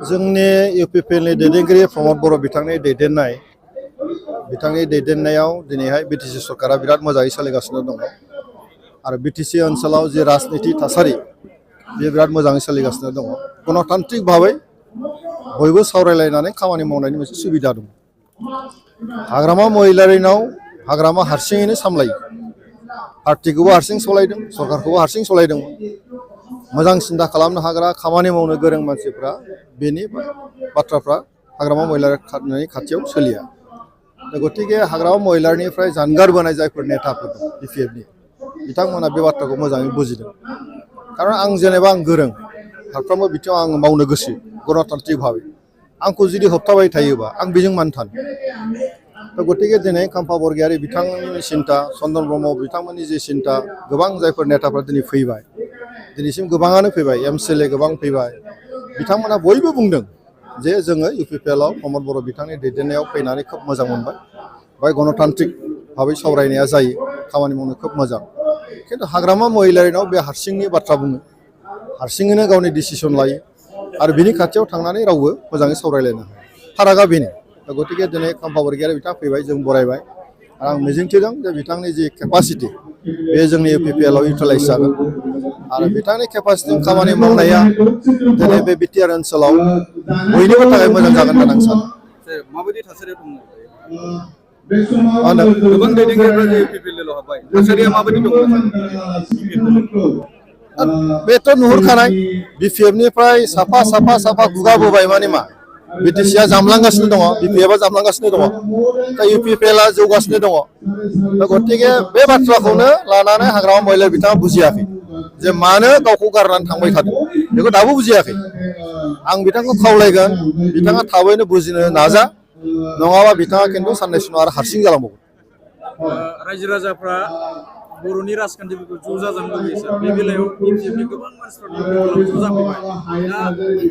जोंनि इउपिपिएलनि दैदेनगिरि प्रमद बर' बिथांनि दैदेननायाव दिनैहाय बिटिसि सरकारा बिराद मोजाङै सोलिगासिनो दङ आरो बिटिसि ओनसोलाव जे राजनिति थासारि बे बिराद मोजाङै सोलिगासिनो दङ। गणतान्त्रिक भाबै बयबो सावरायलायनानै खामानि मावनायनि मोनसे सुबिदा दं। हाग्रामा महिलारिनाव हाग्रामा हारसिङैनो सामलायो, पार्टिखौबो हारसिं सालायदों, सरकारखौबो हारसिं सालायदोंमोन। मोजां सिन्था खालामनो हाग्रा, खामानि मावनो गोरों मानसिफ्रा बेनि बाथ्राफ्रा हाग्रामा महिलारिनि खाथियाव सोलिया। गतिके हाग्रामा महिलारिनिफ्राय जानगारबोनाय जायफोर नेताफोर दं बिपिएफनि, बिथांमोना बे बाथ्राखौ मोजाङै बुजिदों। खारन आं जेनेबा आं गोरों, फारफ्रोमबो बिथिङाव आं मावनो गोसो गणतान्त्रिक भाबै। आंखौ जुदि होबथाबाय थायोबा आं बेजों मानो थानो। गतिके दिनै खाम्फा बरगयारी बिथांनि सिन्था, चन्दन ब्रह्म बिथांमोननि जे सिन्था, गोबां जायफोर नेताफ्रा दिनै फैबाय, दिनैसिम गोबाङानो फैबाय, एमसिएलए गोबां फैबाय, बिथांमोना बयबो बुंदों जे जोङो इउपिपिएलआव प्रमद बर' बिथांनि दैदेननायाव फैनानै खोब मोजां मोनबाय। बाय गणतान्त्रिक भाबै सावरायनाया जायो, खामानि मावनो खोब मोजां। खिन्थु हाग्रामा महिलारिनाव बे हारसिंनि बाथ्रा बुङो, हारसिङैनो गावनि डिसिसन लायो आरो बिनि खाथियाव थांनानै रावबो मोजाङै सावरायलायनो हाया। फारागा बेनो। गतिके दिनै खाम्फा बरगयारी बिथाङा फैबाय, जों बरायबाय आरो आं मिजिंथिदों जे बिथांनि जि केपासिटि बे जोंनि इउपिपिएलआव इउटिलाइज जागोन आरो बिथांनि केपासिटिजों खामानि मावनाया दिनै बे बिटिआर ओनसोलाव बयनिबो थाखाय मोजां जागोन होननानै आं सानो। माबायदि थासारिया दङ? गोबां दैदेनगिरिफ्रा जे इउपिपिएलआव हाबबाय, थासारिया माबायदि दङ? बेथ' नुहुरखानाय बिपिएफनिफ्राय साफा गुगाबोबाय माने मा बिटिसिआ जामलांगासिनो दङ, बिपिएफआ जामलांगासिनो दङ, दा इउपिपिएलआ जौगासिनो दङ। गतिके बे बाथ्राखौनो लानानै हाग्रामा महिलारि बिथाङा बुजियाखै जे मानो गावखौ गारनानै थांबाय थादों, बेखौ दाबो बुजियाखै। आं बिथांखौ खावलायगोन बिथाङा थाबैनो बुजिनो नाजा, नङाबा बिथाङा खिन्थु साननैसो उनाव आरो हारसिं जालांबावगोन। रायजो राजाफ्रा बर'नि राजखान्थिफोरखौ ज' जाजानो लुबैयो सार। बे बेलायाव बिपिएफनि गोबां मानसिफ्रा ज' जाफैबाय। दा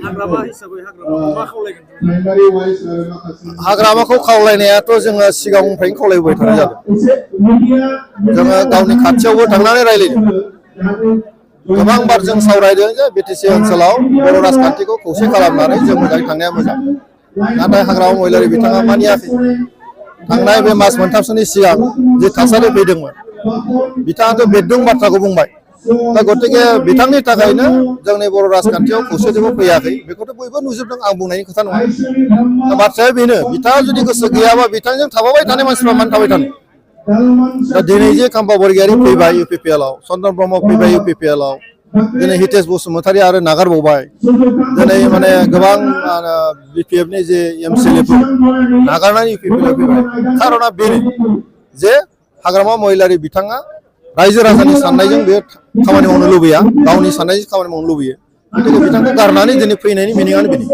हाग्रामा हिसाबै हाग्रामाखौ मा खावलायगोन? हाग्रामाखौ खावलायनायाथ' जोङो सिगांनिफ्रायनो खावलायबोबाय थानाय जादों। जोङो गावनि खाथियावबो थांनानै रायज्लायदों। गोबां बार जों सावरायदों जे बिटिसि ओनसोलाव बर' राजखान्थिखौ खौसे खालामनानै जों मोजाङै थांनाया मोजां। नाथाय हाग्रामा महिलारि बिथाङा मानियाखै। थांनाय बे मास मोनथामसोनि सिगां जे थासारि फैदोंमोन, बिथाङाथ' बेदों बाथ्राखौ बुंबाय। दा गतिके बिथांनि थाखायनो जोंनि बर' राजखान्थियाव खौसेथिबो फैयाखै, बेखौथ' बयबो नुजोबदों, आं बुंनायनि खोथा नङा। बाथ्राया बेनो, बिथाङा जुदि गोसो गैयाबा बिथांजों थाफाबाय थानाय मानसिफ्रा मानो थाबाय थानो। दा दिनै जे खाम्फा बरगयारी फैबाय इउपिपिएलआव, चन्दन ब्रह्म फैबाय इउपिपिएलआव, दिनै हितेश बसुमतारी आरो नागारबावबाय, दिनै माने गोबां बिपिएफनि जे एमसिएलएफोर नागारनानै इउपिपिएलआव फैबाय। खारना बेनो जे हाग्रामा महिलारि बिथाङा रायजो राजानि साननायजों बे खामानि मावनो लुबैया, गावनि साननायजों खामानि मावनो लुबैयो। गतिके बिथांखौ गारनानै दिनै फैनायनि मिनिङानो बेनो।